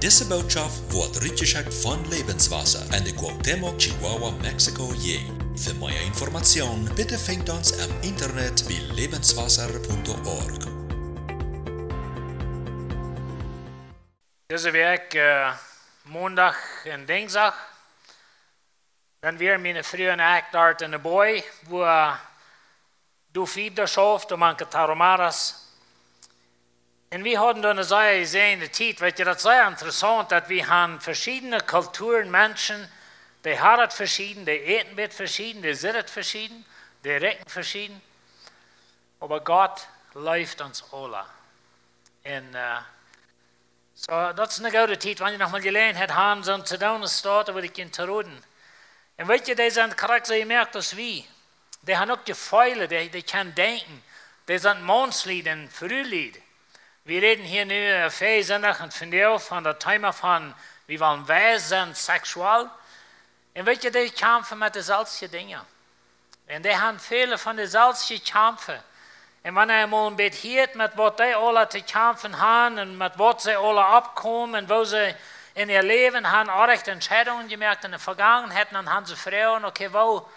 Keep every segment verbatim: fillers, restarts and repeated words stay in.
Dise Bootschaft woat rutjeschekjt von Lebenswasser en de Cuauhtémoc, Chihuahua, Mexiko Jäajent. Fa mea Information bitte finjt ons em Internet bie lebenswasser punkt org. Dise Wäakj, äh, Mondach un Dinjsdach, dan wieren miene Fru un ekj doa en de Boy, wua Dufida schauft, mank de Tarahumaras. Un wie hauden doa eene sea jesäajende Tiet. Weetst du, daut es sea interessaunt, daut wie han veschiedne Kulturen, Menschen, dee haben daut veschieden, dee äten daut veschieden, dee sitten daut veschieden, dee rikjen veschieden. Oba Gott leeft ons aula. Un, äh, soo, daut es eene goode Tiet, wan jie noch mol Jeläajenheit haben, soo to doonen, es daut, dan wudd ekj junt to roden. Un weetst du, dee sent krakjt soo jemoakt aus wie. Dee haben uk Jefeele, dee, dee kjennen denkjen. Dee sent Maunslied un Frulied. Wie räden hia nu, äh, väa Sindach un vondoag von daut Thema von, wie wellen weis sennen seksuell. Un weetst du, dee kjamfen met deeselwje Dinja. Un dee haben väle von deeselwje Kjamfen. Un wan eena mol een bät hieet met waut dee aula to kjamfen haben un met waut see aula oppkomen un woo see en äa Läwen haben oajje Entscheidungen jemoakt en de Vegangenheit, dan haben see Froagen, okay, woo,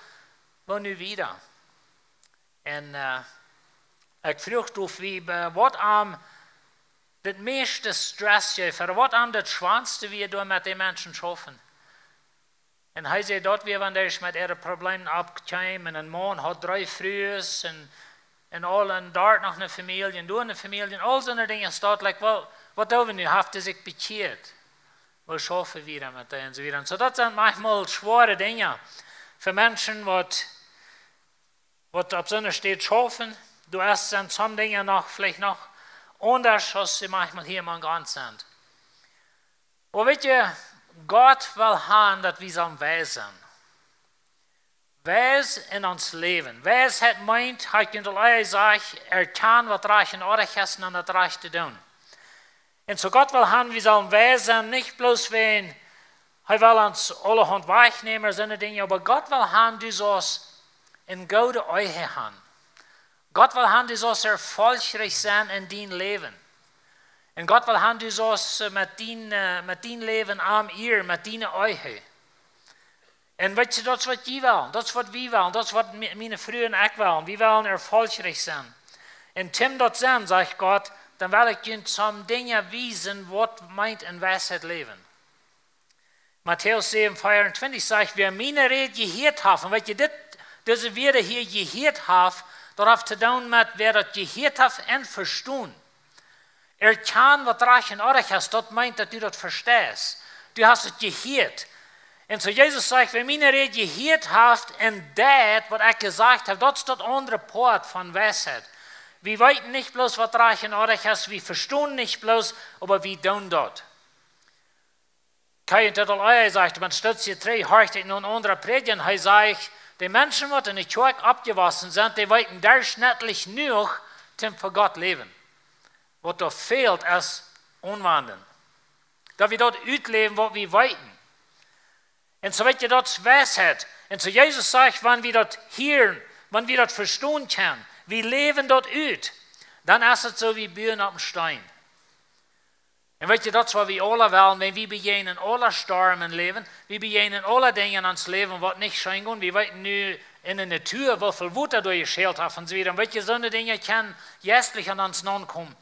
woo nu wieda? Un, äh, ekj fruach doa, woo, äh, waut am daut mieeschte Stress jeft, ooda waut am daut schwoaste wia, doa met dee Menschen to schaufen. Un hee säd, daut wia, wan dee met äare Problemen oppkjeemen, un een Maun haud dree Frues, un, un aul, un doa noch eene Famielje, un doa eene Famielje, un aul soone Dinja, es daut, like, well, waut doo wie nu? Haft hee sikj bekjieet? Woo schaufen wie dan met dee un soo wieda? Un soo, daut sent maunchmol schwoare Dinja fa Menschen, waut, waut opp soone Städ schaufen. Doa es, sent sommje Dinja noch, veleicht noch aundasch, aus see maunchmol hia mank ons sent. Oba weetst du, Gott well haben, daut wie sellen weis sennen. Weis en ons Läwen. Weisheit meent, hab ekj junt aul jesajcht, erkjanen waut rajcht un onrajcht es un dan daut Rajchte doonen. Un soo Gott well haben, wie sellen weis sennen, nich bloos wäajen hee well ons aulahaunt wajchnämen, soone Dinja, oba Gott well haben, du saust eene goode Ehe haben. Gott well haben, du saust erfolgreich sennen en dien Läwen. Un Gott well haben, du saust, äh, met dien, äh, met dien Läwen am ieren, met diene Ehe. Un weetst du, daut es waut jie wellen, daut es waut wie wellen, daut es waut mie-, miene Fru un ekj wellen. Wie wellen erfolgreich sennen. Un toom daut sennen, sajcht Gott, dan well ekj junt sommje Dinja wiesen, waut meent en Weisheit läwen. Matäus säwen, vea un twintich sajcht, wäa miene Räd jehieet haft, un weetst du, dit, dise Wieed hia jehieet haft, daut haft to doonen met, wäa daut jehieet haft un vestonen. Erkjanen waut rajcht un onrajcht es, daut meent, daut du daut vesteist. Du hast daut jehieet. Un soo Jesus sajcht, wäa miene Räd jehieet haft un deit, waut ekj jesajcht hab, daut es daut aundre Poat von Weisheit. Wie weeten nich bloos, waut rajcht un onrajcht es, wie vestonen nich bloos, oba wie doonen daut. Kjeen daut aul ea sajcht, oba een Stootje trigj horcht ekj no een aundra Prädja, hee sajcht, de Menschen, waut en de Kjoakj oppjewossen sent, dee weeten derchschnittlich jenuach, toom fa Gott läwen. Waut doa fält, es aunwenjen. Daut wie daut utläwen, waut wie weeten. Un soo weetst du, daut es Weisheit. Un soo Jesus sajcht, wan wie daut hieren, wan wie daut vestonen kjennen, wie läwen daut ut, dan es et soo aus buen opp een Steen. Un weetst du, daut es waut wie aula wellen, wan wie bejäajnen aule Stormen em Läwen, wie bejäajnen aule Dinja en ons Läwen, waut nich scheen gonen. Wie weeten nu en de Natua, woo väl Wota doa jeschält haft un soo wieda. Un weetst du, soone Dinja kjennen jeistlich aun ons nokomen.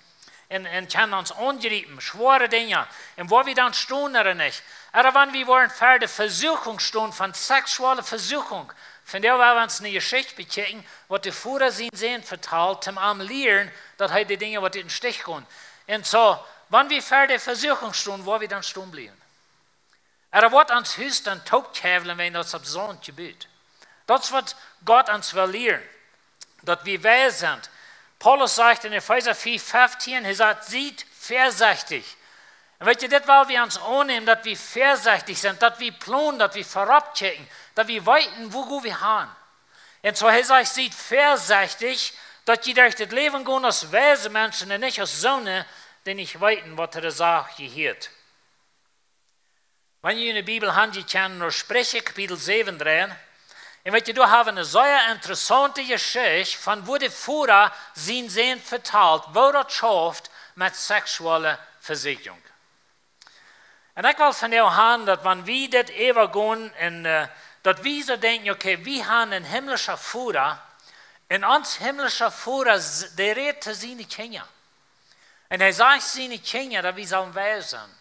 Un, un kjennen ons aunjriepen, schwoare Dinja. Un woo wie dan stonen, ooda nich. Ooda wan wie woaren ver de Vesuchung stonen von seksuelle Vesuchung. Vondoag woa wie ons eene Jeschicht bekjikjen, waut de Voda sienen Sän vetalt, om am lieren, daut hee de Dinja waut em Stich gonen. Un soo, wan wie ver de Vesuchung stonen, woo wie dan stonen bliewen. Ooda woat ons Hus dan toopkjäwlen, wan daut opp Saunt jebut. Daut es waut Gott ons well lieren. Daut wie weis sent. Paulus sajcht en Efeesa vea feftieen, hee sajcht, siet väasechtich. Un weetst du, dit well wie ons aunnämen, daut wie väasechtich sent, daut wie plonen, daut wie verropp kjikjen, daut wie weeten, wua gonen wie han. Un soo hee sajcht, siet väasechtich, daut jie derch daut Läwen gonen aus weise Menschen un nich aus soone, dee nich weeten, waut to de Sach jehieet. Wan jie june Bibel han, jie kjennen no Spricha Kapitel säwen dreien. Un weetst du, doa hab wie eene sea interessaunte Jeschicht von woo de Voda sienen Sän vetalt, woo daut schauft met seksuelle Veseakjunk. Un ekj well von die haben, daut wan wie dit äwagonen un, äh, daut wie soo denkjen, okay, wie haben een himmlischen Voda, un ons himmlischer Voda, s-, dee rät to siene Kjinja. Un hee sajcht siene Kjinja, daut wie sellen weis sennen.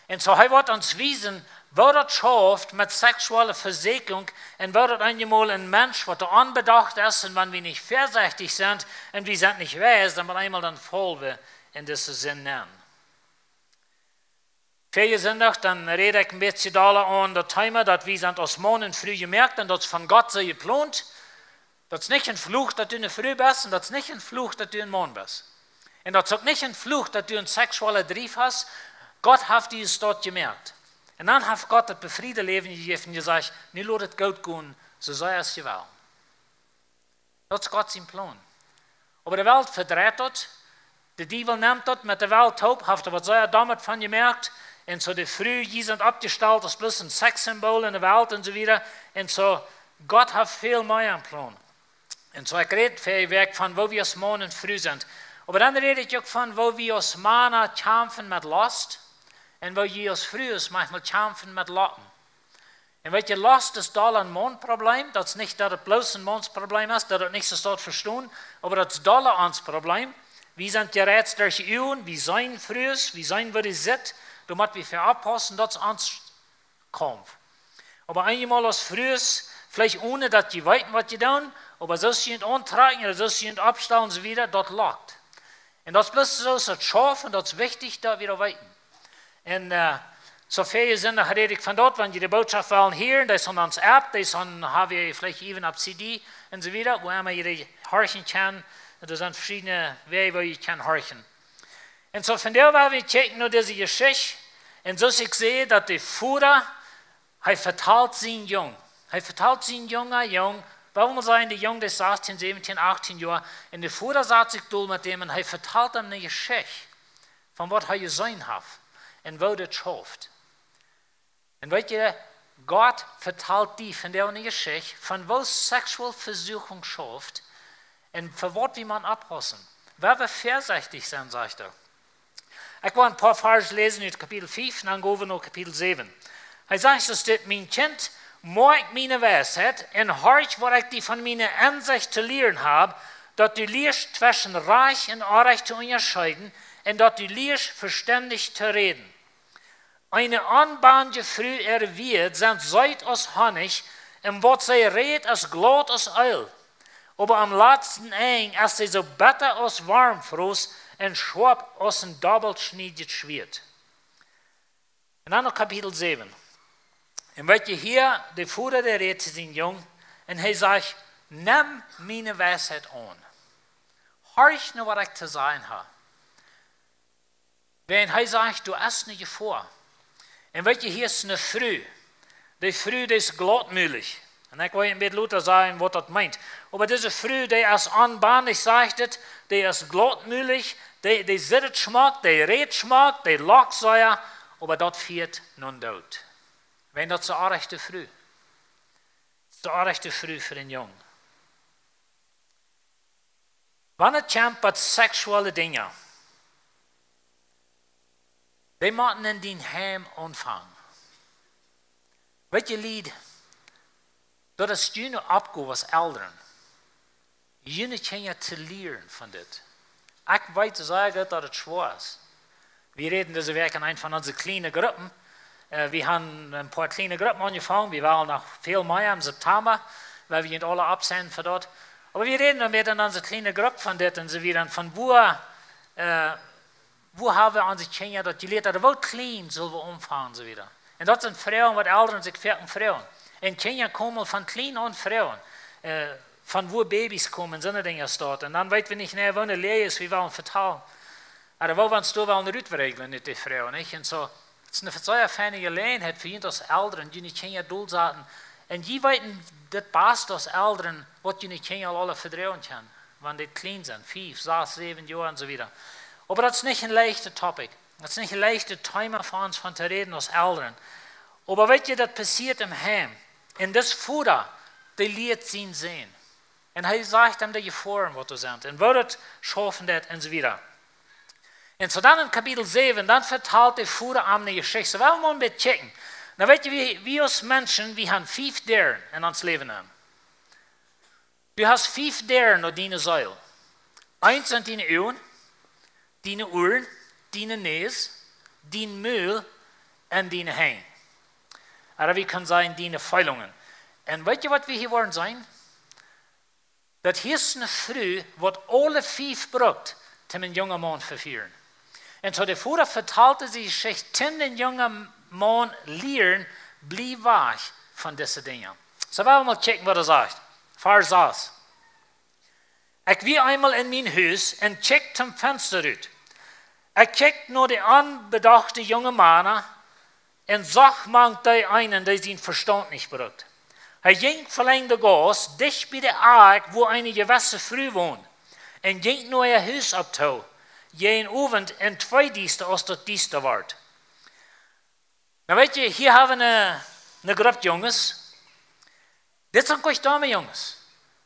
Un soo, hee woat ons wiesen, woo daut schauft met seksuelle Vesieekjunk un woo daut eenjemol een Mensch, waut doa onbedocht es, un wan wie nich väasechtich sent un wie sent nich weis, dan met eemol dan faulen wie en dise Sind nenn. Väaje Sindach, dan räd ekj een bät dolla aun daut Thema, daut wie sent aus Maun un Fru jemoakt un daut es von Gott soo jeplont. Daut es nich een Fluch, daut du eene Fru best, un daut es nich een Fluch, daut du een Maun best. Un daut es uk nich een Fluch, daut du een seksuellen Drift hast. Gott haft die daut jemoakt. Un dan haft Gott daut befriede Läwen jejäft un jesajcht, nu lot et goot gonen, soo saj aus du west. Daut es Gott sien Plon. Oba de Welt vedreit daut. De Diewel nemt daut met de Welt toop, haft doa waut sea Dommet von jemoakt. Un soo de Fru, jie sent oppjestalt aus bloos een Sexsymbol en de Welt un soo wieda. Un soo, Gott haft väl mea aum Plon. Un soo, ekj räd väaje Wäakj von woo wie aus Maun un Fru sent. Oba dan räd ekj uk von woo wie aus Mana kjamfen met Lost. Un woo jie aus Frues maunchmol kjamfen met Locken. Un weetst, Lost es dolla een Maunprobleem. Daut es nich, daut et bloos een Maunsprobleem es, daut et nich soo steit vestonen, oba daut es dolla ons Probleem. Wie sent jereizt derch de Uagen, wie seenen Frues, wie seenen, woo dee sitt, doa mott wie väa oppaussen, daut es ons Kaumf. Oba eenjemol aus Frues, veleicht onen daut jie weeten, waut jie doonen, oba soo aus jie auntrakjen, soo aus jie oppstalen un soo wieda, daut lockt. Un daut es bloos soo aus et schauft, un daut es wichtich, daut wie daut weeten. Un, äh, soo väl Sindach räd ekj von daut, wan jie de Bootschoft wellen hieren, dee es aun ons App, dee es aun, hab wie veleicht even opp C D un soo wieda, wua emma jie dee horchen kjennen. Un doa sent veschiedne Wäaj, woo jie kjennen horchen. Un soo von doa, wua wie kjikjen no dise Jeschicht, un soo aus ekj see, daut de Voda, hee vetalt sienen Jung. Hee vetalt sienen Jung, een Jung, woo mott sennen, de Jung, dee es sastien, säwentien, achtien Joa, un de Voda sat sikj dol met am un hee vetalt am eene Jeschicht von waut hee jeseenen haft un woo daut schauft. Un weetst, Gott vetalt die von dise Jeschicht, von woo seksuelle Vesuchunk schauft un fa waut wie motten oppaussen. Woo wie väasechtich sennen, sajcht hee. Ekj well een poa Varsch läsen ut Kapitel fief, un dan go wie no Kapitel säwen. Hee sajcht soo dit: Mien Kjint, moak miene Weisheit un horch, waut ekj die von miene Ensecht to lieren hab, daut du lieescht tweschen rajcht un onrajcht to unjascheeden, un daut du lieescht vestendich to räden. Eene onbanje Fru äare Wieed sent seet aus Honnich, un waut see rät es glaut aus Eel. Oba aum latsten Enj es see soo betta aus Wormfrost un schoap aus een dobbelschniedjet Schwieet. Un dan no Kapitel säwen. Un weetst, hia, de Voda, dee rät to sienen Jung, un hee sajcht: Nem miene Weisheit aun. Horch no, waut ekj to sajen hab. Wan hee sajcht, doa es eene Jefoa. Un weetst, hia es eene Fru. Dee Fru, dee es glautmulich. Un ekj well een bät lota sajen, waut daut meent. Oba dise Fru, dee es onbanje, sajcht et, dee es glautmulich, dee, dee sitt schmock, dee rät schmock, dee lockt sea, oba daut fieet nom Doot. Wan daut es de rajchte Fru. Daut es de rajchte Fru fa een Jung. Wan et kjemt bat seksuelle Dinja, dee motten en dien Heim aunfangen. Weetst, Lied, daut es june Oppgow aus Elren, june Kjinja to lieren von dit. Ekj weet sea goot, daut et schwoa es. Wie räden dise Wäakj en eent von onse kjliene Gruppen. Äh, wie haben een poa kjliene Gruppen aunjefongen. Wie wellen noch väl mea em September, wiels wie nich aule opp sent fa daut. Oba wie räden dan met en onse kjliene Grupp von dit un soo wieda. Un von wua, äh, wua haben onse Kjinja daut jelieet, daut woo kjlien sell wie aunfangen, soo wieda. Un daut sent Froagen, waut Elren sikj foaken froagen. Un Kjinja komen von kjlien aun froagen, äh, von wua Babys komen, soone Dinja es daut. Un dan weet wie nich, nä, woo ne Läajes wie wellen vetalen. Oba woo wie ons doa wellen rutwräajlen, nich, dee Froagen, nich? Un soo, et es eene sea feine Jeläajenheit fa junt aus Elren, june Kjinja dol to saten. Un jie weeten daut baste aus Elren, waut june Kjinja aul aule vedroagen kjennen, wan dee kjlien sent, fief, sas, säwen Joa un soo wieda. Oba daut es nich een leichtet Topic. Daut es nich een leichtet Thema fa ons von to räden aus Elren. Oba weetst, daut passieet em Heim. Un dis Voda, dee lieet sienen Sän. Un hee sajcht am de Jefoaren, waut doa sent. Un woo daut schaufen deit un soo wieda. Un soo dan en Kapitel säwen, dan vetalt de Voda am ne Jeschicht. Soo, wie wellen mol een bät checken. Nu weet jie, wie, wie aus Menschen, wie haben fief Dären en ons Läwen aun. Du hast fief Dären no diene Seel. Eent sent diene Uagen, diene Uaren, diene Näs, dien Mul un diene Henj. Ooda wie kjennen sajen, diene Feelungen. Un weet jie, waut wie hia woaren seenen? Daut hia es ne Fru, waut aule fief brukt, om een jungen Maun to vefieren. Un soo de Voda vetalt dise Jeschicht, om dän jungen Maun lieren, bliew wajch von dise Dinja. Soo, wie wellen mol checken, waut hee sajcht. Varsch sas. Ekj wia eemol en mien Hus un kjikjt toom Fensta rut. Ekj kjikjt no de onbedochte junge Mana un sach mank dee eenen, dee sien Vestaunt nich brukt. Hee jinkj velenjd de Gauss, dicht bie de Akj, wua eene jewesse Fru wond, un jinkj no äa Hus opp too, jäajen Owent un twee Diesta, aus daut diesta wort. Nu weet jie, hia hab wie ne, ne Grupp Junges. Dit sent goanich domme Junges.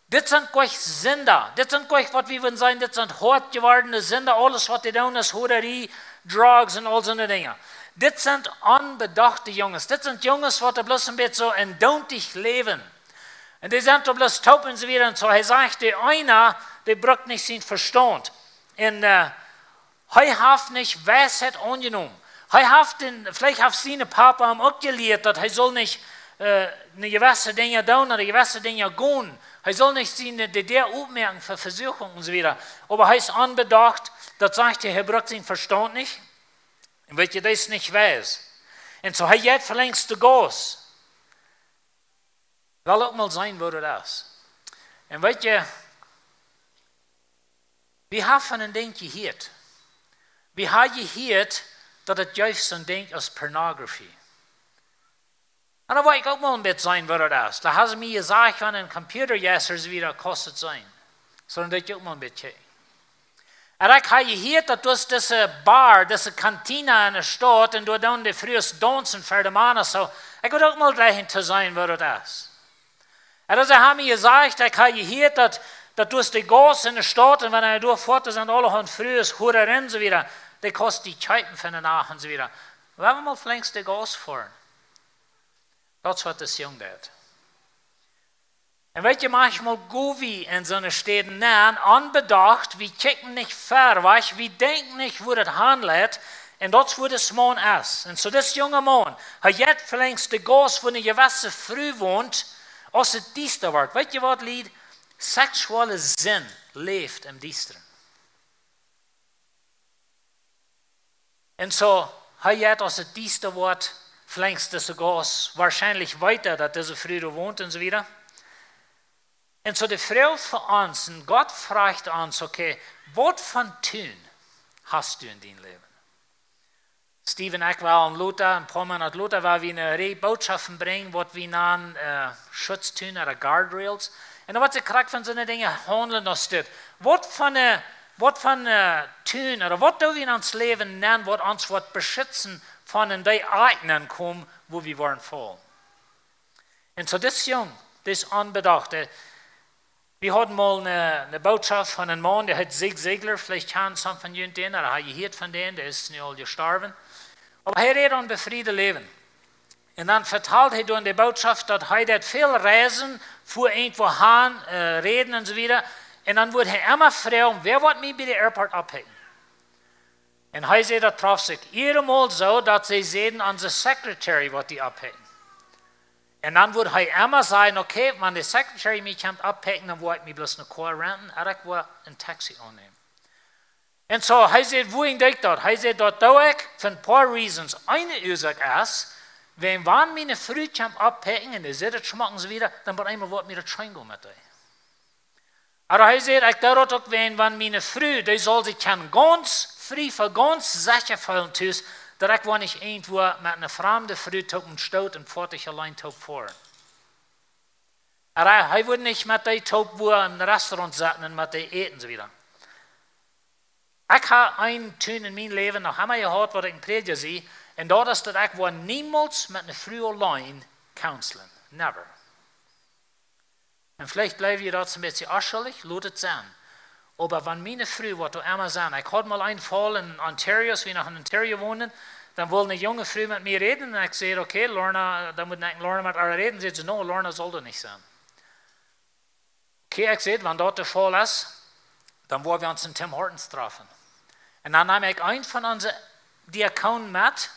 Dit sent goanich Sinda. Dit sent goanich, waut wie wudden sajen, dit sent hoat jewordne Sinda. Aules, waut dee doonen, es Horarie, Drugs un aul soone Dinja. Dit sent onbedochte Junges. Dit sent Junges, waut doa bloos een bät soo endoont läwen. Un dee sent doa bloos toop un soo wieda. Un soo, hee sajcht, de eena, dee brukt nich sien Vestaunt. Un, äh, hee haft nich Weisheit aunjenomen. Hee haft dän, veleicht haft sien Papa am uk jelieet, daut hee saul nich, äh, ne jewesse Dinja doonen, ooda jewesse Dinja gonen. Hee saul nich siene, de Däa opmoaken fa Vesuchung un soo wieda. Oba hee es onbedocht, daut sajcht hee, hee brukt sien Vestaunt nich. Un weet jie, daut es nich weis. Un soo, hee jeit velenjd de Gauss. Well uk mol seenen, woo daut es. Un weet jie, wie haben een Dinkj jehieet. Wie haben jehieet, daut et jeft soon Dinkj aus Pornografie. Un dan well ekj uk mol een bät seenen, woo daut es. Doa haben see mie jesajcht, wan een Computer jesers wada kostet seenen. Soo, dan deed ekj uk mol een bät checken. Un ekj hab jehieet, daut doa es dise Bar, dise Kantina en de Staut, un doa doonen de Frues daunzen fa de Mana, soo. Ekj wull uk mol doahan to seenen, woo daut es. Un dan haben see mie jesajcht, ekj hab jehieet, daut, daut doa es de Gauss en de Staut, un wan eena doa foat, dan sent aulahaunt Frues, Hurerinnen, soo wieda. Dee kosten die Kjeipen fa de Nacht un soo wieda. Wie haben mol velenjd de Gauss foaren. Daut es, waut dis Jung deed. Un weet jie, maunchmol go wie en soone Städen nenn, onbedocht, wie kjikjen nich ver, weet jie, wie denkjen nich, wua daut hanleit, un daut es, wua dis Maun es. Un soo dis junge Maun, hee jeit velenjd de Gauss, wua ne jewesse Fru wont, aus et diesta wort. Weet jie, waut, Lied? Seksuelle Sind läft em Diestren. Un soo, hee jeit, aus et diesta wort, velenjd dise Gauss, woarschienlich weet hee, daut dise Fru doa wont un soo wieda. Un soo de Froag fa ons, un Gott fruacht ons, okay, waut fa Tun hast du en dien Läwen? Steven, ekj wia en Lota, een poa Moonat lota, wia wie ne Reaj Bootschoften brinjen, waut wie nanen, äh, Schutztüne ooda Guardrails. Un dan woat krakjt von soone Dinja haundlen aus dit. Waut fa, waut fa Tun, ooda waut doo wie en ons Läwen nenn, waut ons woat beschitzen von en dee Akj nenn komen, wua wie woaren faulen? Un soo dis Jung, dis onbedocht, äh, wie hauden mol ne, ne Bootschoft von een Maun, dee heet Zig Ziglar, veleicht kjanen some von junt dän, ooda hab jehieet von dän, dee es nu aul jestorwen. Oba hee rät von befriede Läwen. Un dan vetalt hee doa en de Bootschoft, daut hee deed väl reisen, fua irjentwua han, äh, räden un soo wieda. Un dan wudd hee emma froagen, wäa woat mie bie de Airport oppicken? Un hee säd, daut trof sikj jiedatmol soo, daut see säden, onse Secretary woat die oppicken. Un dan wudd hee emma sajen, okay, wan de Secretary mie kjemt oppicken, dan woa ekj mie bloos ne Car renten, ooda ekj woa een Taxi aunnämen. Un soo, hee säd, wuarom doo ekj daut? Hee säd, daut doo ekj fa een poa reasons. Eene Uasoak es, wan, wan miene Fru kjemt oppicken un dee sitt schmock un soo wieda, dan bie eemol woat mie daut scheen gonen met dee. Oba hee säd, ekj doo daut uk, wan, wan miene Fru, dee saul sikj kjennen gaunz frie, fa gaunz secha feelen tus, daut ekj woa nich irjentwua met ne framde Fru toop em Staut un foatich auleen toop foaren. Oba hee, hee wudd nich met dee toop wua em Restaurant setten un met dee äten, soo wieda. Ekj hab een Tun en mien Läwen noch emma jehaut, waut ekj een Prädja sie, un daut es, daut ekj woa niemols met ne Fru auleen counseln. Never. Un veleicht bliew jie daut een bät onschullich, lot et sennen. Oba wan miene Fru, waut doa emma sent, ekj haud mol een Faul en Ontario, aus wie noch en Ontario wonden, dan wull eene junge Fru met mie räden un ekj säd: "Okay, Lorna, dan mott ekj Lorna met äa räden." Säd see: "No, Lorna saul doa nich sennen." Okay, ekj säd: "Wan daut de Faul es, dan woa wie ons en Tim Hortons trafen." Un dan neem ekj een von onse Diakonen met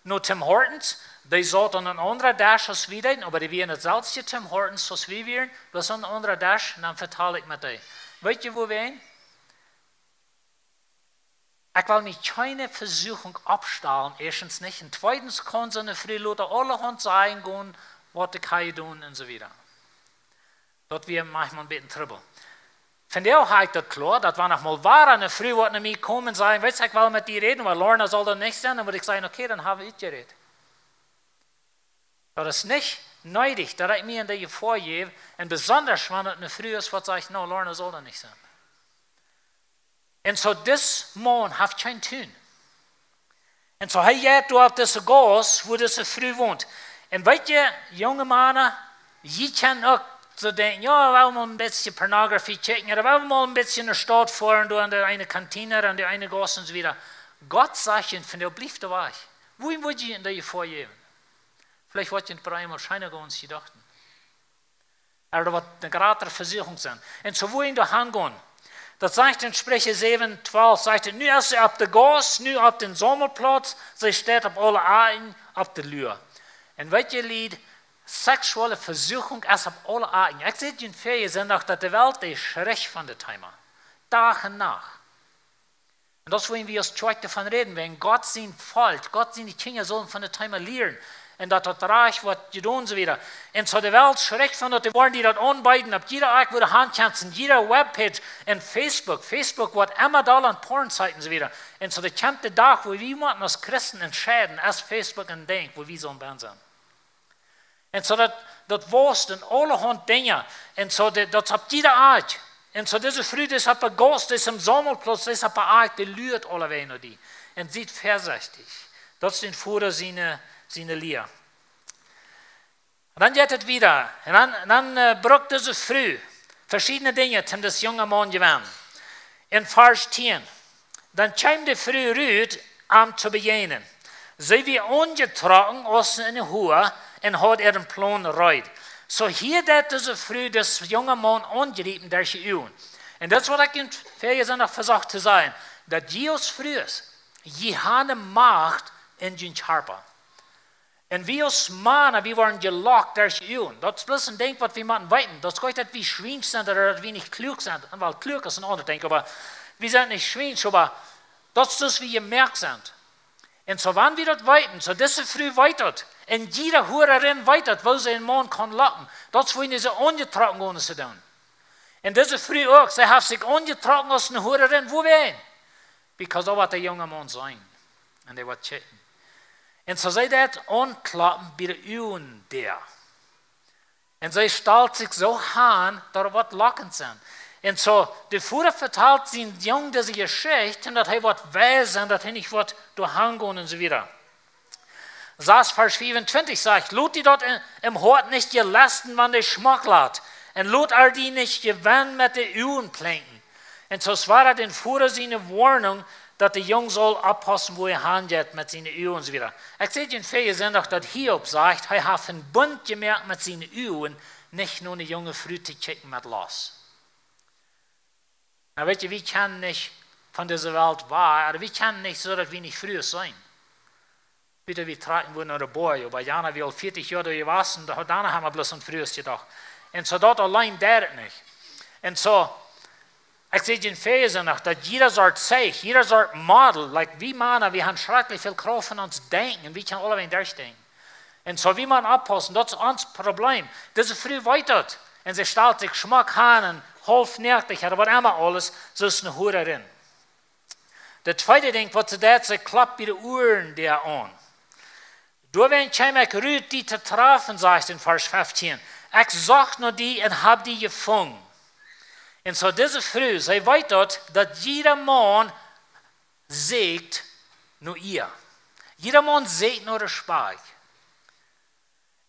no Tim Hortons. Dee saut aun een aundren Desch aus wie deeden, oba dee wia en daut selwje Tim Hortons aus wie wieren, bloos aun een aundren Desch, un dan vetald ekj met dee. Weet jie wuawäajen? Ekj well mie kjeene Vesuchunk oppstalen, ieeschtens nich. Un tweedens kaun soone Fru lota aulahaunt sajen gonen, waut dee kaun doonen un soo wieda. Daut wia maunchmol een bät Trubbel. Vondoag hab ekj daut kloa, daut wan noch mol wada eene Fru woat no mie komen un sajen: "Weetst, ekj well met die räden, oba Lorna saul doa nich sennen", dan mott ekj sajen: "Okay, dan hab wie utjerät." Daut es nich needich, daut ekj mie en de Jefoa jäw, un besonda wan et eene Fru es, waut sajcht: "No, Lorna saul doa nich sennen." Un soo, dis Maun haft kjeen Tun. Un soo, hee jeit doa opp dise Gauss, wua dise Fru wont. Un weet jie, junge Mana, jie kjennen uk soo denkjen: "Jo, wie wellen mol een bät Pornografie kjikjen, ooda wie wellen mol een bät enne Staut foaren, doa aun de eene Kantine, aun de eene Gauss un soo wieda." Gott sajcht junt vondoag: "Blieft doa wajch." Wuarom wudd jie en de Jefoa jäwen? Veleicht woat junt bie eemol scheena gonen aus jie dochten. Ooda woat eene jratre Vesuchunk sennen. Un soo wudd jie doa hangonen. Daut sajcht en Spricha säwen twalf, sajcht et: "Nu es see opp de Gauss, nu opp dän Saumelplauz, see steit opp aule Akjen opp de Lua." Un weet jie, Lied, seksuelle Vesuchunk es opp aule Akjen. Ekj säd junt väajen Sindach, daut de Welt, dee schricht von dit Thema. Dach un Nacht. Un daut es wuarom wie aus Kjoakj doavon räden, wäajen Gott sien Volkj, Gott siene Kjinja sullen von daut Thema lieren. Un daut daut rajcht woat jedonen, soo wieda. Un soo, de Welt schricht von daut, dee woaren die daut aunbeeden, opp jieda Akj, wua du hankjemst, en jieda Webpage, en Facebook. Facebook woat emma dolla aun Pornsites, soo wieda. Un soo, doa kjemt de Dach, wua wie motten aus Christen entscheiden, es Facebook een Dinkj, wua wie sellen bie sennen. Un soo daut, daut waust en aulahaunt Dinja. Un soo, daut, daut es opp jieda Akj. Un soo, dise Fru, dee es opp de Gauss, dee es em Saumelplauz, dee es opp de Akj, dee luat aulewäajen no die. Un siet väasechtich. Daut es dän Voda siene, siene Lia. Un dan jeit et wieda. Un dan, dan, äh, brukt dise Fru veschiedne Dinja, om dis junge Maun to jewennen. En Varsch tieen. Dan kjeem de Fru rut, am to bejäajnen. See wia aunjetrocken aus eene Hua un haud äaren Plon reed. Soo hia deed dise Fru dän jungen Maun aunjriepen derch de Uagen. Un daut es waut ekj junt väajen Sindach vesocht to sajen, daut jie aus Frues, jie haben Macht en jun Kjarpa. Un wie aus Mana, wie woaren jelockt derch de Uagen. Daut es bloos een Dinkj waut wie motten weeten. Daut es nich daut wie schwiensch sent ooda daut wie nich kluak sent. Un wel, kluak es een aundret Dinkj, oba wie sent nich schwiensch, oba daut es soo aus wie jemoakt sent. Un soo wan wie daut weeten, soo dise Fru weet daut. Un jieda Huarerin weet daut, woo see eenen Maun kaun locken. Daut es wuarom see aunjetrocken woat, see dan. Un dise Fru uk, see haft sikj aunjetrocken aus eene Huarerin. Wuawäajen? Because daut woat de junge Maun seenen. Un dee woat kjikjen. Un soo see daut aunkloppen bie de Uagendäa. Un see stalt sikj soo han, daut et woat lockent sennen. Un soo, de Voda vetalt sienen Jung dise Jeschicht, un daut hee woat weis sennen, daut hee nich woat doa hangonen un soo wieda. Sas Varsch fiefuntwintich sajcht: "Lot die daut em, em Hoat nich jelesten, wan dee schmock lat, un lot ar die nich jewennen met de Uagen plinkjen." Un soo es wada dän Voda siene Woarnunk, daut de Jung saul oppaussen, wua hee hanjeit met siene Uagen un soo wieda. Ekj säd junt väajen Sindach, daut Hiob sajcht, hee haft een Bunt jemoakt met siene Uagen, nich no eene junge Fru to kjikjen met Lost. Nu weet jie, wie kjennen nich von dise Welt wajch, ooda wie kjennen nich soo, daut wie nich Frues seenen. Bitte, wie trakjen wudden no de Boaj, oba jana, wie aul vieetich Joa doa jewast, doa, dan haben wie bloos aun Frues jedocht. Un soo daut auleen deit et nich. Un soo, ekj säd junt väajen Sindach, daut jieda Sort Zeich, jieda Sort Model, like wie Mana, wie haben schrakjlich väl Krauft en ons Denkjen, un wie kjennen aulawäajen derchdenkjen. Un soo, wie motten oppaussen, daut es ons Problem. Dise Fru weet daut. Un see stalt sikj schmock han un haulf noakt, ooda waut emma aules, soo aus eene Huarerin. Daut tweede Dinkj, waut see deit, see klopt bie de Uagendäa aun. "Doawäajen kjeem ekj rut, die to trafen", sajcht en Varsch feftieen. "Ekj socht no die un hab die jefungen." Un soo dise Fru, see weet daut, daut jieda Maun sieekjt no äa. Jieda Maun sieekjt no Respakjt.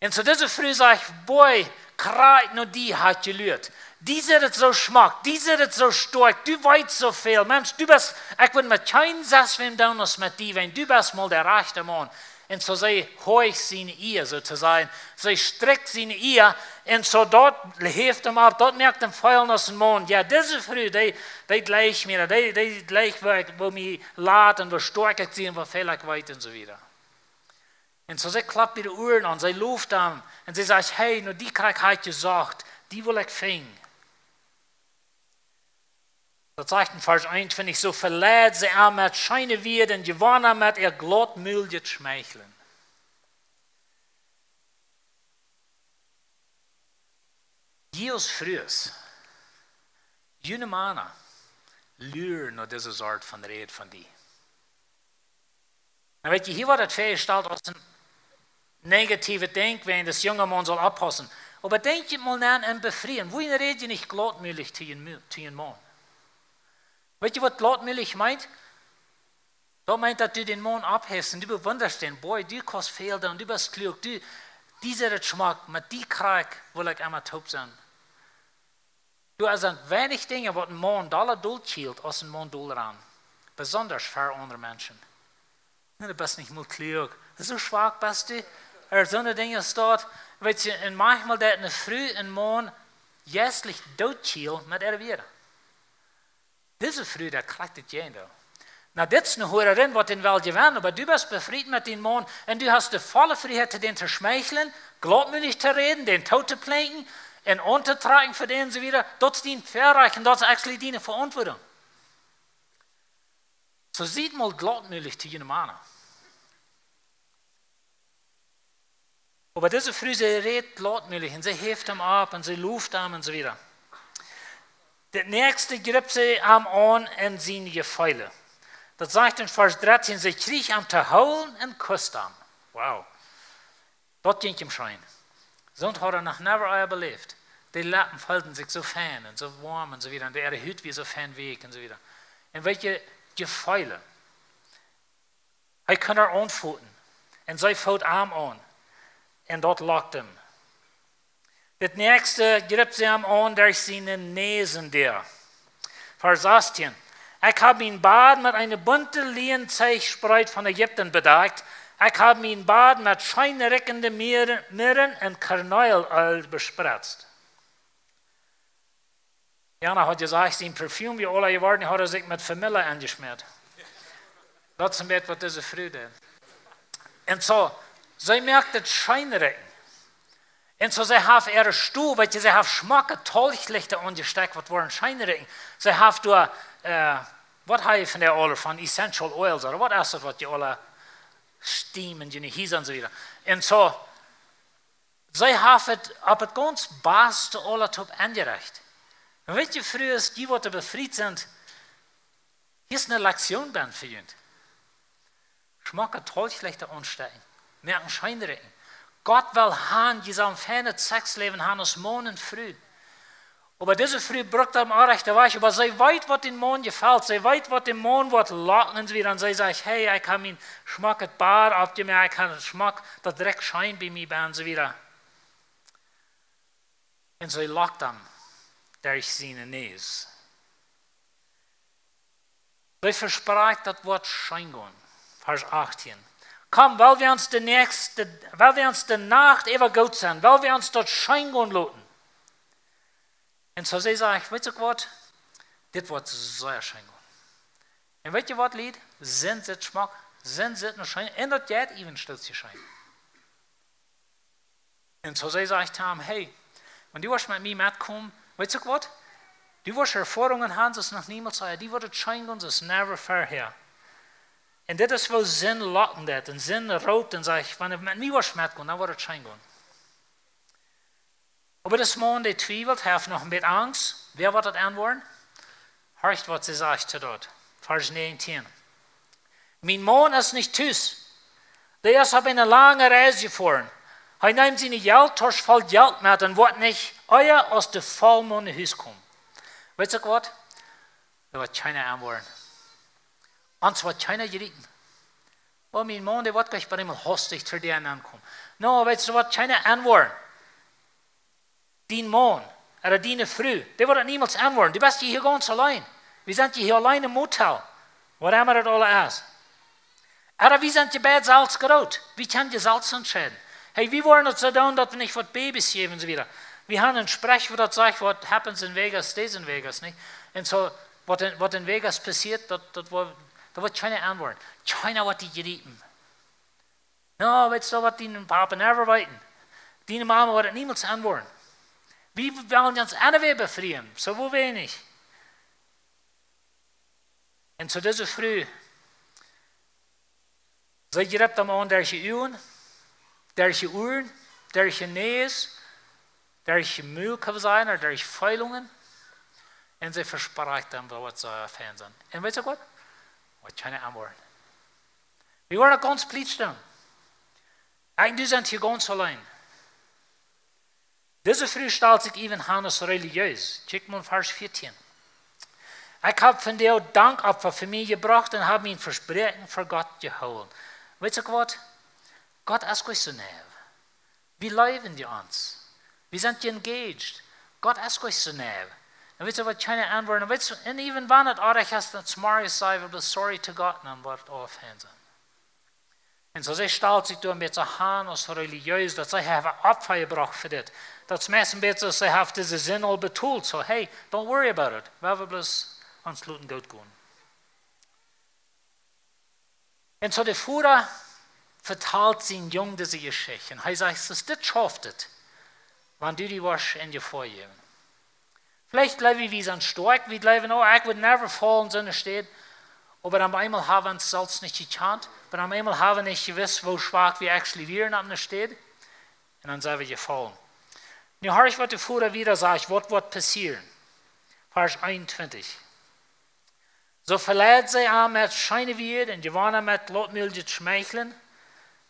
Un soo dise Fru sajcht: "Boy, krakjt no die hab ekj jeluat. Dee sitt et soo schmock, dee sitt et soo stoakj, du weetst soo väl. Mensch, du best, ekj wudd met kjeenen sest wäm doonen aus met die, wiels du best mol de rajchte Maun. Un soo see horcht siene Ea, soo to sajen. See strikjt siene Ea, un soo daut häft am opp, daut moakt am feelen aus een Maun. Jo, dise Fru, dee, dee jleicht mie, dee, dee jleicht, woo ekj, woo mie lat un woo stoakj ekj sie un woo väl ekj weet un soo wieda. Un soo see klopt bie de Uaren aun, see loft am un see sajcht: "Hey, no die kjrieech ekj jesocht, die well ekj finjen." Daut sajcht en Varsch eenuntwintich: "Soo veleid see am met scheene Wieed un jewonn am met äa glautmuljet Schmeichlen." Jie aus Frues, june Mana luren no dise Sort von Räd von die. Dan weet jie, hia woat et väajestalt aus een negatiewet Dinkj, wäajen daut de junge Maun saul oppaussen. Oba denkj jie mol no en Befrieen. Wuarom räd jie nich glautmuljet to jun Mu-, to jun Maun? Weet jie, waut glautmuljet meent? Daut meent, daut du dän Maun opphefst un du bewundascht dän. Boy, du kaust väl doonen, du best kluak, du, dee sitt et schmock, met die kjrieech ekj, well ekj emma toop sennen. Du, et sent weinich Dinja, waut een Maun dolla doot kjielt aus een Maun doll ran. Besonda fa aundre Menschen. "Nee, du best nich mol kluak. Soo schwak best du." Ea soone Dinja aus daut. Weet jie, un maunchmol deit eene Fru een Maun jeistlich doot kjielen met äare Wieed. Dise Fru, dee kjrieech et jeen doo. Nu, dit es eene Hurerin, waut dän well jewennen, oba du best befriet met dän Maun un du hast de volle Frieheit, dän to schmeichlen, glautmuljet to räden, dän toop to plinkjen un auntotrakjen fa dän un soo wieda. Daut es dien Väarajcht un daut es actually diene Veauntwuatunk. Soo siet mol glautmuljet to june Mana. Oba dise Fru, see räd glautmuljet un see häft am opp un see loft am un soo wieda. Daut näakjste jrip see am aun en siene Jefeelen. Daut sajcht en Varsch dartieen, see kjrieech am to hoolen un kust am. Wow. Daut jinkj am scheen. Soont haud hee noch never ea beläft. De Leppen feelden sikj soo fein un soo woam un soo wieda. Un de äare Hut wia soo fein weekj un soo wieda. Un weet jie, Jefeelen. Hee kunn äa aunfoten. Un see foot am aun. Un daut lockt am. Daut näakjste jrip see am aun derch siene Näsendäa. Varsch sastieen. "Ekj hab mien Bad met eene bunte Lienenzeich-Spreet von Ägipten bedakjt. Ekj hab mien Bad met scheen riekjende Mirre, Mirre un Karneelöl bespritzt." Jana haud jesajcht, sien Parfüm wia aula jeworden, haud hee sikj met Vanille enjeschmäat. Daut es een bät, waut dise Fru deed. Un soo, see moakt et scheen rikjen. Un soo, see haft äare Stow, weet jie, see haft schmocke Tolchlichta aunjestakjt, waut woaren scheen rikjen. See haft doa, äh, waut hee von de aule von essential oils, ooda waut es daut, waut jie aule stiemen, june Hiesa un soo wieda. Un soo, see haft et opp et gaunz baste aula toop enjerecht. Un weet jie, Frues, dee waut befriet sent, hia es eene Lektion bie fa junt. Schmocke Tolchlichta aunstekjen, moaken scheen rikjen. Gott well han, jie sellen een feinet Sexläwen han aus Maun un Fru. Oba dise Fru brukt daut opp een rajchten Wajch, oba see weet, waut dän Maun jefelt, see weet, waut dän Maun woat locken un soo wieda. Un see sajcht: "Hey, ekj hab mien schmocket Bad oppjemoakt, ekj hab schmock, daut rikjt scheen bie mie bie" un soo wieda. Un see lockt am derch siene Näs. See vesprakjt, daut woat scheen gonen. Varsch achttieen. "Komm, well wie ons de näakjste, well wie ons de Nacht äwa goot sennen, well wie ons daut scheen gonen loten." Un soo see sajcht: "Weetst du waut? Dit woat sea scheen gonen." Un weet jie waut, Lied? Sinn sitt schmock, Sinn sitt noch scheen, un daut jeit äwent stootje scheen. Un soo see sajcht to am: "Hey, wan du woascht met mie metkomen, weetst du waut? Du woascht Erfoarungen han, soo aus noch niemols ea. Dee woat et scheen gonen, soo aus never before." Un dit es, woo Sinn locken deit. Un Sinn roopt un sajcht: "Wan du met mie woascht metkomen, dan woat et scheen gonen." Oba dis Maun, dee twiewelt, hee haft noch een bät Angst. Wäa woat daut enwoaren? Horcht, waut see sajcht to daut. Varsch näajentieen. "Mien Maun es nich tus. Dee es opp eene lange Reis jefoaren. Hee nemt siene Jelttausch voll Jelt met un woat nich ea aus de Vollmoon no Hus komen." Weetst du waut? Daut woat kjeena enwoaren. Ons woat kjeena jriepen. "Oh, mien Maun, dee woat jlikj bie mie hastich to die aunkomen." No, weetst du waut? Kjeena enwoaren. Dien Maun, Ooda diene Fru, dee woat daut niemols enwoaren. Du best je hia gaunz auleen. Wie sent je hia auleen em Motel. Whatever daut aula es. Ooda wie sent je beid selfst groot. Wie kjennen je selfst entscheiden. Hey, wie woaren daut soo doonen, daut wie nich waut Babys jäwen un soo wieda. Wie haben een Sprichwoat, waut daut sajcht: "What happens in Vegas stays in Vegas", nich? Un soo, waut en, waut en Vegas passieet, daut, daut woat, daut woat kjeena enwoaren. Kjeena woat die jriepen. No, weetst du waut, diene Papa never weeten. Diene Mama woat daut niemols enwoaren. Wie wellen ons aunwäa befrieen, soo woo wie nich. Un soo dise Fru, see jript am aun derch de Uagen, derch de Uaren, derch de Näs, derch de Mul, kaun wie sajen, ooda derch Feelungen. Un see vesprakjt am waut, waut soo fein sent. Un weetst du waut? Woat kjeena enwoaren. Wie woaren gaunz plietsch dan. Eejentlich sent wie hia gaunz auleen. Dise Fru stalt sikj äwent aun aus relijees. Kjikj mol Varsch vieetieen. "Ekj hab vondoag Dankopfa fa mie jebrocht un hab mien Vespräakjen ver Gott jehoolen." Weetst du waut? Gott es nich soo naiv. Wie leewen je ons. Wie sent je engaged. Gott es nich soo naiv. Un weetst du waut, kjeena enwoaren. Un weetst du, un äwent wan daut oajch es, dan saj wie bloos sorry to Gott, dan woat daut aul fein sennen. Un soo see stalt sikj doa een bät aun aus relijees, daut see haft Opfa jebrocht fa dit. Daut es meist een bät soo, see haft dise Sind aul betolt. Soo, hey, don't worry about it. Wie haben bloos ons loten goot gonen. Un soo de Voda vetalt sienen Jung dise Jeschicht. Un hee sajcht: "Soo, dit schauft et, wan du die woascht en Jefoa jäwen." Veleicht jleew wie, wie sent stoakj, wie jleewen: "Oh, ekj would never faulen, soo ne Städ." Oba dan opp eemol haben wie ons selfst nich jekjant, oba dan opp eemol haben wie nich jewist, woo schwak wie actually wieren aun de Städ. Un dan sent wie jefaulen. Nu horch, waut de Voda wieda sajcht, waut woat passieren. Varsch eenuntwintich. "Soo veleid see am met scheene Wieed un jewann am met loftmoljet Schmeichlen."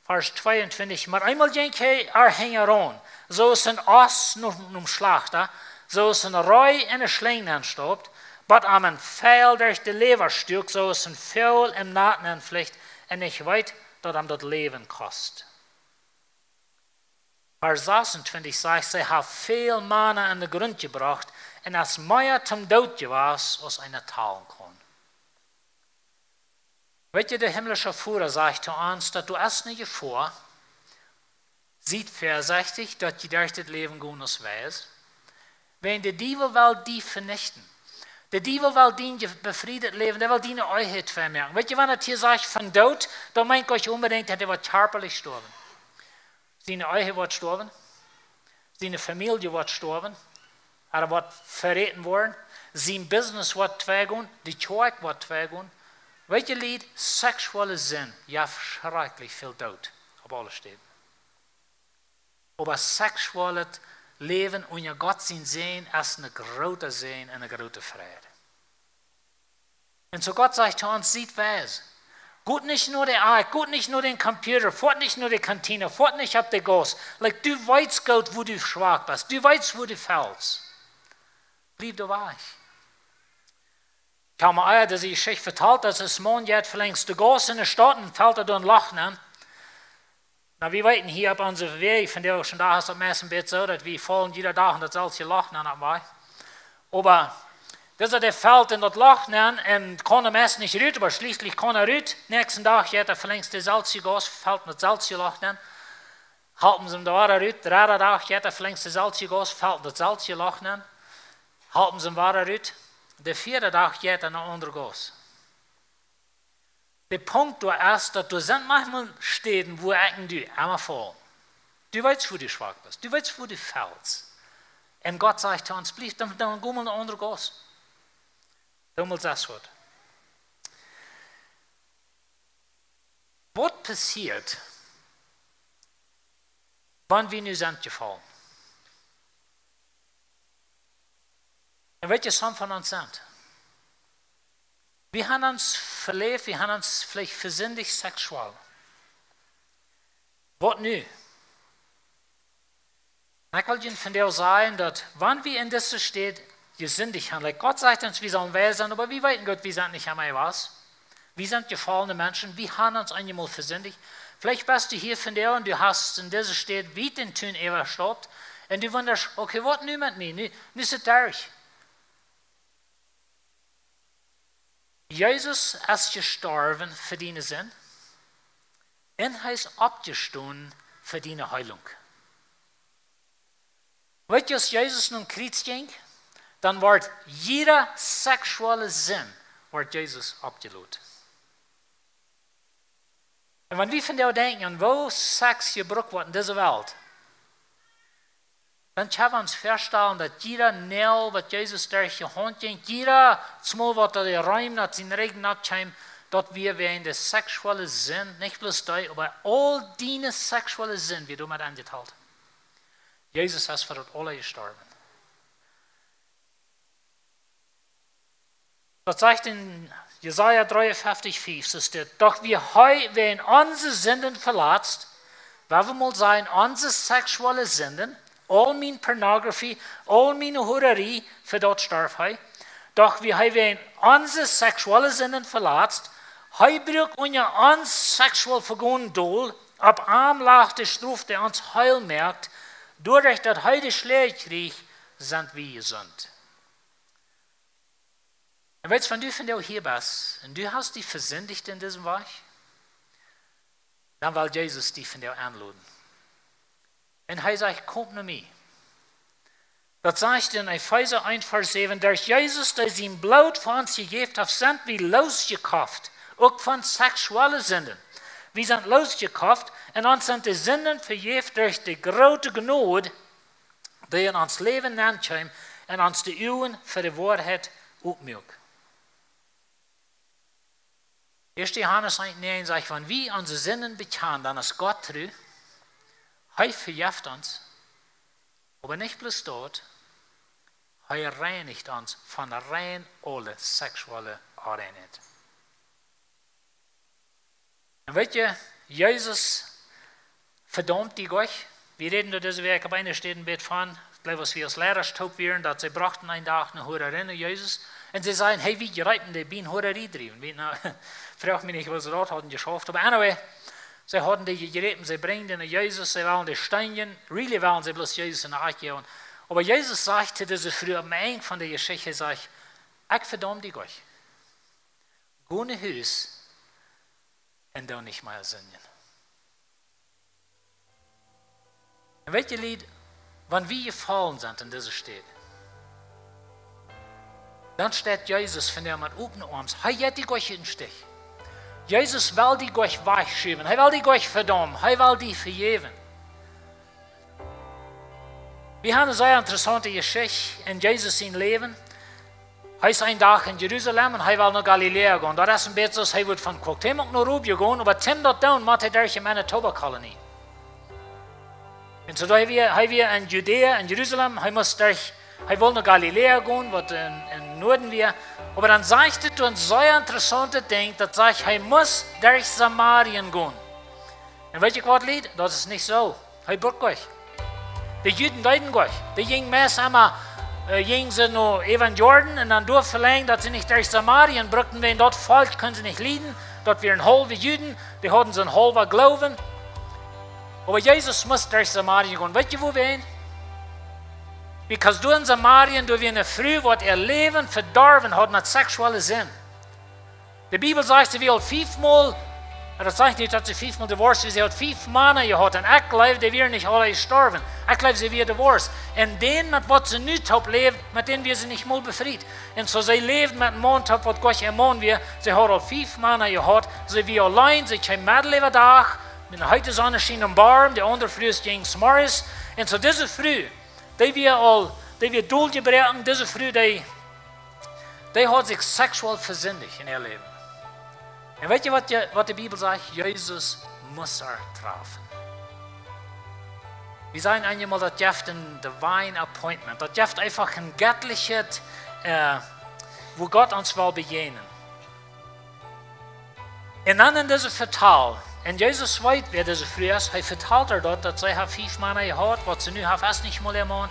Varsch tweeuntwintich. "Oba eemol jinkj hee äa hinjaraun, soo aus een Oss nom, nom Schlajchta, soo aus een Ree enne Schlinj nenstaupt, bat am een Fiel derch de Läwa stuak, soo aus een Voagel em Nat nenflicht, un ekj weet, daut am daut Läwen kost." Varsch sasuntwintich sajcht: "See haft väl Mana aun de Grunt jebrocht un es mea toom Doot jewast aus eena talen kaun." Weetst du, de himlische Voda sajcht to ons, daut du hast eene Jefoa. Siet väasechtich, daut jie derch dit Läwen gonen aus weis. Wan de Diewel well die venichten, de Diewel well dien je-, befriedet Läwen, dee well diene Ehe twei moaken. Weetst du, wan et hia sajcht von Doot, dan meent nich onbedinjt, daut hee woat kjarpalich stoawen. Siene Ehe woat stoawen. Siene Famielje woat stoawen. Hee woat veräten woaren. Sien Business woat twei gonen. De Kjoakj woat twei gonen. Weetst du, Lied, seksuelle Sind, jo, veschrakjlich väl Doot opp aule Städen. Oba seksuellet Läwen unja Gott sien Säajen es een groota Säajen un eene groote Freid. Un soo Gott sajcht to ons: Siet weis. Goot nich no de Akj, goot nich no dän Computer, foat nich no de Kantine, foat nich opp de Gauss. Like, du weetst goot, wua du schwak best. Du weetst, wua du fäldst. Bliew doa wajch. Ekj hab mol ea dise Jeschicht vetalt, daut een Maun jeit velenjd de Gauss enne Staut un felt doa een Loch nenn. Nu, wie weeten, hia opp onse Wäaj, vondoag dän Dach es daut meist een bät soo, daut wie faulen jieda Dach en daut selwje Loch nenn opp dän Wajch. Oba disa, dee felt en daut Loch nenn un kaun doa meist nich rut, oba schlieslich kaun hee rut. Näakjsten Dach jeit hee velenjd de selwje Gauss, felt en daut selwje Loch nenn. Halpen see am doa wada rut. Dredden Dach jeit hee velenjd de selwje Gauss, felt en daut selwje Loch nenn. Halpen see am wada rut. De vieeden Dach jeit hee no eene aundre Gauss. De Punkt doa es, daut doa sent maunchmol Städen, wua ekj un du emma faulen. Du weetst, wua du schwak best. Du weetst, wua du felst. Un Gott sajcht to ons: Bliew, dan, dan go mol no eene aundre Gauss. Dan mol sest waut. Waut passieet, wan wie nu sent jefaulen? Un weetst du, some von ons sent. Wie haben ons veläft, wie haben ons veleicht vesindicht seksuell. Waut nu? Un ekj well junt vondoag sajen, daut wan wie en dise Städ jesindicht haben, like, Gott sajcht ons, wie sellen weis sennen, oba wie weeten goot, wie sent nich emma weis. Wie sent jefaulne Menschen, wie haben ons eenjemol vesindicht. Veleicht best du hia vondoag un du hast en dise Städ wiet dän Tun äwajestaupt Un du wundasch: "Okay, waut nu met mie? Nu, nu es et derch." Jesus es jestorwen fa diene Sind un hee es oppjestonen fa diene Heilunk. Weetst, aus Jesus nom Kjriez jinkj, dan wort jiede seksuelle Sind, wort Jesus oppjelot. Un wan wie vondoag denkjen aun woo Sex jebrukt woat en dise Welt, dan kjenn wie ons väastalen, daut jieda Neel, waut Jesus derch de Haunt jinkj, jieda Mol, waut doa de Reem no sienen Rigjen kjeem, daut wia wäajen de seksuelle Sind, nich bloos dee, oba aul diene seksuelle Sind wia doamet aunjetalt. Jesus es fa daut aula jestorwen. Daut sajcht en Jesaja dreeunfeftich fief, soo steit: "Doch wia hee wäajen onse Sinden veletzt", wua wie mol sajen, onse seksuelle Sinden, aul miene Pornografie, aul miene Hurarie, fa daut storf hee. "Doch wia hee wäajen onse seksuelle Sinden veletzt, hee bruak unja ons seksuell Vegonen dol, opp am lach de Strof, dee ons heel moakt, doaderch daut hee de Schläaj kjrieech, sent wie jesunt." Un weetst, wan du vondoag hia best un du hast die vesindicht en disen Wajch, dan well Jesus die vondoag aunloden. Un hee sajcht: "Komt no mie." Daut sajcht en Efeesa eent Varsch säwen: "Derch Jesus, dee sien Bloot fa ons jejäft haft, sent wie loosjekoft, uk von seksuelle Sinden. Wie sent loosjekoft un ons sent de Sinden vejäft derch de groote Jnod, dee en ons Läwen nenkjeem un ons de Uagen fa de Woarheit opmuak." Ieeschte Johanes eent näajen sajcht: "Wan wie onse Sinden bekjanen, dan es Gott tru, hee vejeft ons, oba nich bloos daut, hee reinicht ons von rein aule seksuelle Onreinheit." Un weetst, Jesus vedaumt die nich. Wie räden doa dise Wäakj opp eene Städ een bät von, ekj jleew, aus wie aus Leidasch toop wieren, daut see brochten eenen Dach eene Hurarie no Jesus. Un see säden: "Hey, wie jreepen dee bie eene Hurarie driewen." Wie, nu, froag mie nich, woo see daut hauden jeschauft. Oba anyway, see hauden dee jejräpen, see brinjden dee no Jesus, see wullen dee steenjen, really wullen see bloos Jesus enne Akj jäwen. Oba Jesus sajcht to dise Fru aum Enj von de Jeschicht, hee sajcht: "Ekj vedaum die nich. Go no Hus un doo nich mea sindjen." Un weetst, Lied, wan wie jefollen sent en dise Städ, dan steit Jesus vondoag met opne Oarms. Hee jeit die nich em Stich. Jesus well die nich wajchschuwen. Hee well die nich vedaumen. Hee well die vejäwen. Wie haben eene sea interessaunte Jeschicht en Jesus sien Läwen. Hee es eenen Dach en Jerusalem un hee well no Galiläa gonen. Daut es een bät soo aus hee wudd von Cuauhtémoc no Rubio gonen, oba toom daut doonen, mott hee derch de Manitoba Kolonie. Un soo, hee wia, hee wia en Judäa, en Jerusalem, hee must derch, hee wull no Galiläa gonen, waut en, en Nuaden wia. Oba dan sajcht et doa een sea interessauntet Dinkj, daut sajcht, hee must derch Samarien gonen. Un weetst waut, Lied? Daut es nich soo. Hee brukt nich. De Juden deeden nich. Dee jinjen meist emma, äh, jinjen see no äwa Jordan un dan doa velenjd, daut see nich derch Samarien brukten, wiels daut Volkj kunnen see nich lieden. Daut wieren haulwe Juden, dee hauden soon haulwen Gloowen. Oba Jesus must derch Samarien gonen. Weetst wuarom? Because doa en Samarien, doa wia eene Fru, waut äa Läwen vedorwen haud met seksuelle Sind. De Bibel sajcht, see wia aul fiefmol, un daut sajcht nich, daut see fiefmol divorced wia, see haud fief Mana jehaut. Un ekj jleew, dee wieren nich aule jestorwen. Ekj jleew, see wia divorced. Un dän, met waut see nu toop läwd, met dän wia see nich mol befriet. Un soo, see läwd met eenen Maun toop, waut nich äa Maun wia. See haud aul fief Mana jehaut. See wia auleen, see kjeem medden äwa Dach, met eene heete Sonneschien em Borm, de aundre Frues jinjen zemorjes. Un soo dise Fru, dee wia aul, dee wia doljebroaken, dise Fru, dee, dee haud sikj seksuell vesindicht en äa Läwen. Un weetst waut de, waut de Bibel sajcht? Jesus must äa trafen. Wie sajen eenjemol, daut jeft een divine appointment. Daut jeft eefach een jettlichet, äh, wua Gott ons well bejäajnen. Un dan en dise Vetal, un Jesus weet, wäa dise Fru es, hee vetalt äa daut, daut see haft fief Mana jehaut, waut see nu haft, es nich mol äa Maun.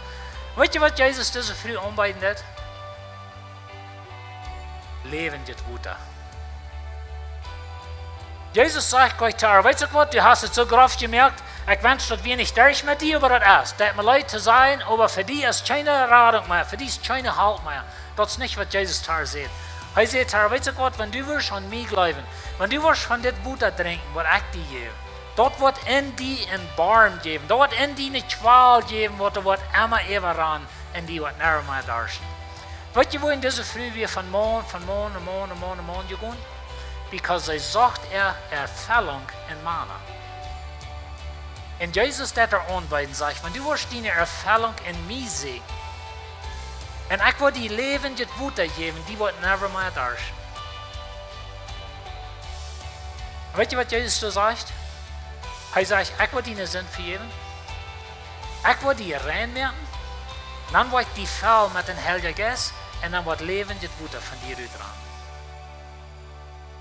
Weetst waut Jesus dise Fru aunbeeden deed? Läwenjet Wota. Jesus sajcht nich to äa: "Weetst waut, du hast et soo groff jemoakt, Ekj wensch daut wia nich derch met die, oba daut es. Daut deit mie leet to sajen, oba fa die es kjeene Radunk mea, fa die es kjeene Help mea. Daut es nich waut Jesus doa sajcht. Hee sajcht doa, weetst waut, wan du woascht aun mie jleewen, wan du woascht von dit Wota drinkjen, waut ekj die jäw, daut woat en die een Borm jäwen, daut woat en die eene Kwal jäwen, waut doa woat emma äwarannen un die woat never mea darschten. Weetst du, woo dise Fru wia von Maun, von Maun, un Maun, un Maun, un Maun jegonen? Because see socht äa Erfellunk en Mana. Un Jesus deit äa aunbeeden, sajcht: Wan du woascht diene Erfellunk en mie seenen, un ekj woa die läwendjet Wota jäwen, die woat never mea darschten. Weetst du, waut Jesus doa sajcht? Hee sajcht: Ekj woa diene Sind vejäwen. Ekj woa die rein moaken. Dan woa ekj die fellen met dän Heiljen Jeist un dan woat läwendjet Wota von die rutrannen.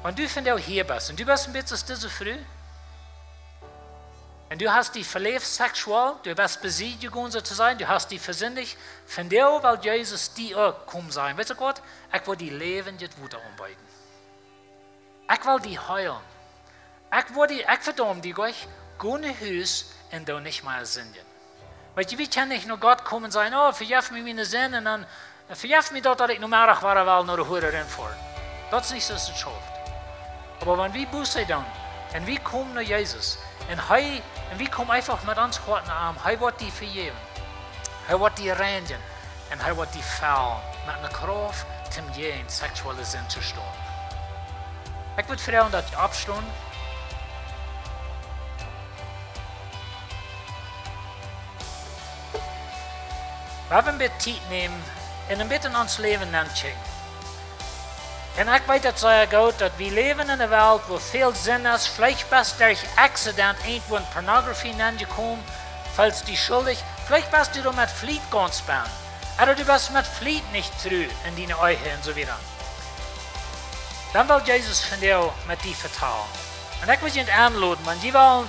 Wan du vondoag hia best un du best een bät aus dise Fru, un du hast die veläft sexual, du best besiedjet jegonen, soo to sajen, du hast die vesindicht, vondoag well Jesus die uk komen sajen: Weetst du waut? Ekj woa die läwendjet Wota aunbeeden. Ekj well die heelen. Ekj woa die, ekj vedaum die nich, go no Hus un doo nich mea sindjen. Weetst du, wie kjennen nich no Gott komen un sajen: Oh, vejeff mie miene Sind, un dan, äh, vejeff mie daut, daut ekj vondoag wada well no de Huarerin foaren. Daut es nich soo aus et schauft. Oba wan wie Buße doonen un wie komen no Jesus un hee, un wie komen eefach met ons Hoat no am, hee woat die vejäwen. Hee woat die reinjen un hee woat die fellen met eene Krauft, om jäajen sexuelle Sind to stonen. Ekj wudd froagen, daut jie oppstonen. Wie haben een bät Tiet nämen un een bät en ons Läwen nenkjikjen. Un ekj weet daut sea goot, daut wie läwen en eene Welt, wua väl Sind es. Veleicht best du derch accident irjentwua en Pornografie nenjekomen, feelst die schuldich. Veleicht best du doa met Fliet gaunz benen. Ooda du best met Fliet nich tru en diene Ehe un soo wieda. Dan well Jesus vondoag met die vetalen. Un ekj well junt aunloden, wan jie wellen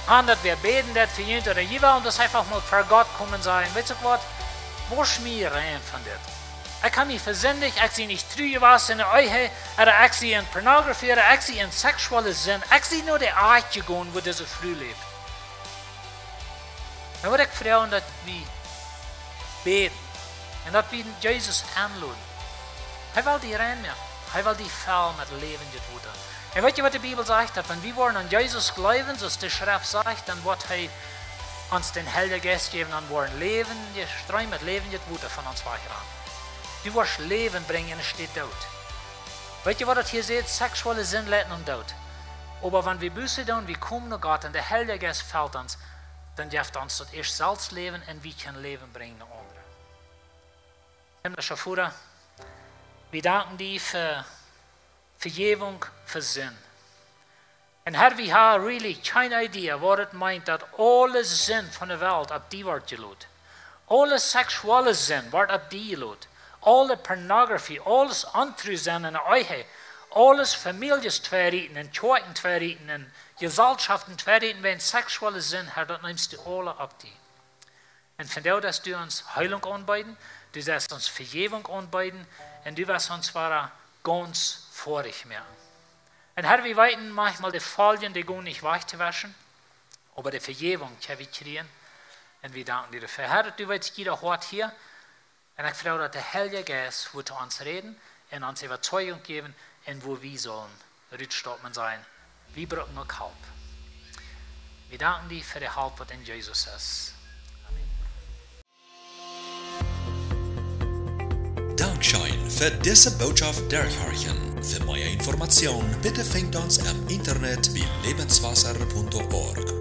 han, daut wie bäden, daut fa junt, ooda jie wellen daut eefach mol ver Gott komen un sajen: Weetst du waut? Wosch mie rein von dit. Ekj hab mie vesindicht, ekj sie nich tru jewast en de Ehe, ooda ekj sie en Pornografie, ooda ekj sie en sexuelle Sind, ekj sie no de Oat jegonen, wua dise Fru läft. Dan wudd ekj froagen, daut wie bäden un daut wie Jesus aunloden. Hee well die rein moaken. Hee well die fellen met läwendjet Wota. Un weetst du, waut de Bibel sajcht? Daut wan wie woaren aun Jesus jleewen, soo aus de Schreft sajcht, dan woat hee ons dän Heiljen Jeist jäwen, dan woaren läwendje, Streem met läwendjet Wota von ons wajchrannen. Du woascht Läwen brinjen enne Städ Doot. Weetst du, waut daut hia sajcht? Sexuelle Sind leit nom Doot. Oba wan wie Buße doonen, wie komen no Gott un de Heilje Jeist felt ons, dan jeft hee ons daut ieescht selfst Läwen un wie kjennen Läwen brinjen no aundre. Himlischa Voda, wie danken die fa Vejäwunk fa Sind. Un Herr, wie haben really kjeene Idee, waut et meent, daut aule Sind von de Welt opp die woat jelajcht. Aule sexuelle Sind woat opp die jelajcht. Aule Pornografie, aules ontru sennen en de Ehe, aules Famieljes tweirieten un Kjoakjen tweirieten un Jesalschaften tweirieten, wäajen sexuelle Sind, Herr, daut nemst du aule opp die. Un vondoag deist du ons Heilunk aunbeeden, du deist ons Vejäwunk aunbeeden un du deist ons wada gaunz foadich moaken. Un Herr, wie weeten, mauncheenmol de Foljen, dee gonen nich wajch to wauschen, oba de Vejäwunk kjenn wie kjrieen. Un wie danken die doafäa. Herr, du weetst jieda Hoat hia. Un ekj froag, daut de Heilje Jeist woat to ons räden un ons Äwazeigung jäwen un woo wie sellen rutstappen un sajen: Wie brucken uk Help. Wie danken die fa de Help, waut en Jesus es. Amen. Dankscheen fa dise Bootschoft derchhorchen. Fa mea Information, bitte finjt ons em Internet bie lebenswasser punkt org.